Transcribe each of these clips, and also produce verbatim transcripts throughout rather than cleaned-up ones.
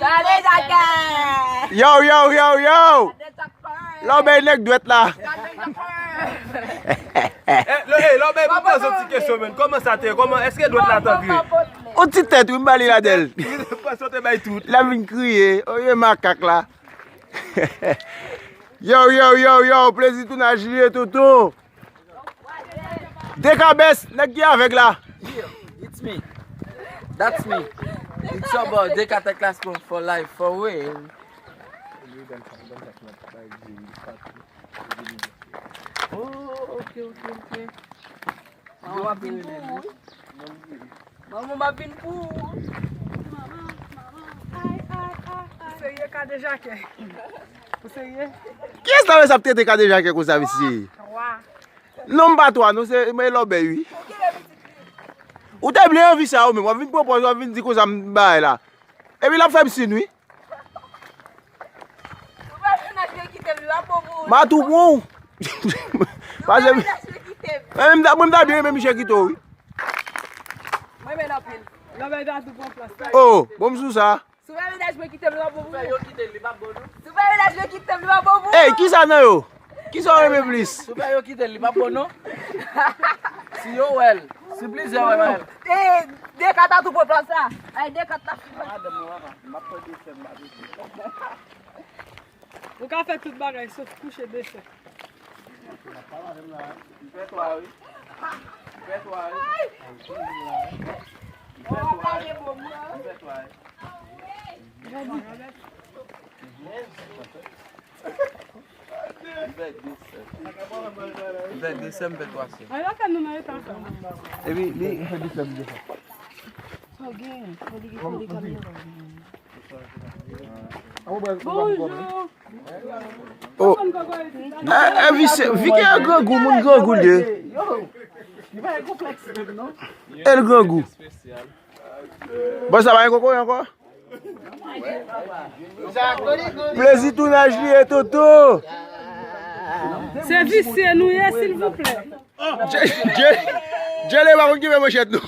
Gade Jakè! Yo, yo, yo, yo! Lòbèy nèg dwèt la. Eh, lo, eh, Lòbèy, mwen poze yon ti kesyon, menn. Kòman sa te ye? Kòman, èske dwèt la t antre? On ti tèt, wi, m ba li ladèl. Li te pran sote bay tout. L ap vin kriye. Oye makak la. Yo, yo, yo, yo, plezi tounaj li ye, tonton. Dekabès, nèg ki avèg la. Yeah, it's me. That's me. It's your boy, Deka Tech Class for life, for real. Oh, ok, ok, ok. Manman m ap vin pou ou. Manman m ap vin pou ou. Ou serye, Kadejakè? Ou serye? Kiyès la menm sa ap trete Kadejakè konsa, mesye? Twa. Non, m pa twa, non, se mwen Lòbèy, wi. Ou te byen anvi sa, ou menm. W ap vin pran pòz, w ap vin di konsa m bagay la. Epi l ap fè m sin, wi. M a tou pran w. Pase, mwen menm ta, mwen m ta byen renmen misye kite w, wi. Mwen menm anpil. Lòbèy ta tou pran plas la. Oh, bon, m sou sa. Si w fè mennaj mwen kite m, li pa bon pou ou. Si w fè mennaj mwen kite m, li pa bon pou ou. Ey, kisa nan yo? Kisa w renmen plis? Si w fè yo kite l, li pa bon non. Si yo wè l, si plizyè wè l. E, de kat a tou pran plas la. Ay, de kat la. Madanm mwen, papa, m ap pran desè, m pa desè. Ou ka fè tout bagay, sof kouche desè. M fè twa, wi. M fè twa, wi. M fè twa, wi. M fè twa, wi. M fè de sè. M fè de sè, m fè twa sè. Epi li. Bonjou. Oh. E, e, vi se, vi ke grangou, moun grangou l ye. E l grangou. Bon, sa pa gen kokoye ankò? Plezi tounaj li ye, Toto. Se visye nou ye, silvouplè. Dje-, Dje-, Djele pa konn kipe manchèt, non.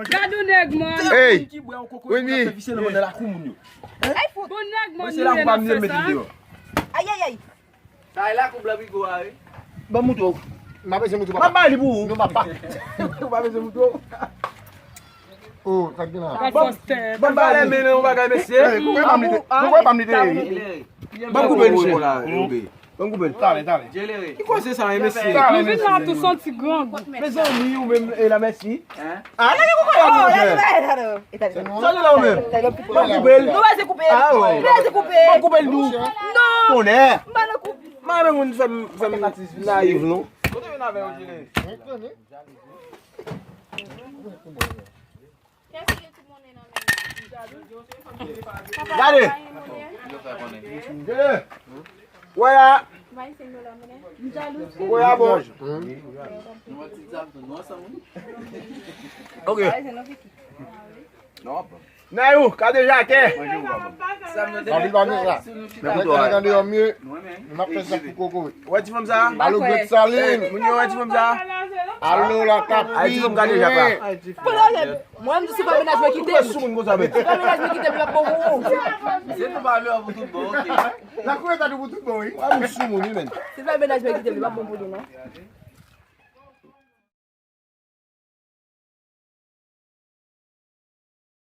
Gad yon nèg, man. Ey, Winnie. Bon nèg, man, nou ye nan fè sa. Ayayay. Sa e lakou blan Bigo a, wi. Ban m moutre w. M ap ese moutre w, papa. M ap bay li pou ou. Non, papa. M ap ese moutre w. Oh, sa k gen la? Ban m ba lè men nan yon bagay, mesye. Ey, pou wè pa m li te, pou wè pa m li te. Ban m koupe l, mesye. Ban m koupe l. Talè, talè. Ki koze sa, mesye? Nou vin la tou santi grangou. Mezanmi, ou menm, e la, mèsi. Hein? Ah, lage kokoye la, monchè. Sa nou la ou menm? Ban m koupe l. Nou pa se koupe. Ah, oh. Nou pa se koupe. Ban m koupe l dou. Non. Tonnè. M pa nan koup. M pa renmen moun fè m, fè m nayiv, non. Kote vin avè yo, Jile? Gade. Jile. Wè la. Wè la, bon. Ok. Nayou, Kadejakè. Anpil pa gen sa. Men koute w la. M ap fè sa pou koko. Wè ti fanm sa? Alo, Gret Salin. Moun yo wè ti fanm sa? Alo, la kap. Ay, ti fanm Kadejakè la. Mwen, m di, si pa mennaj mwen kite m. Sou moun konsa, men. Si pa mennaj mwen kite m, l ap bon pou ou. Se tou pa lè pou tout bon, ok. La koule ta tou pou tout bon, wi. Wè, moun sou moun, wi, men. Si pa mennaj mwen kite m, l ap bon pou li, non.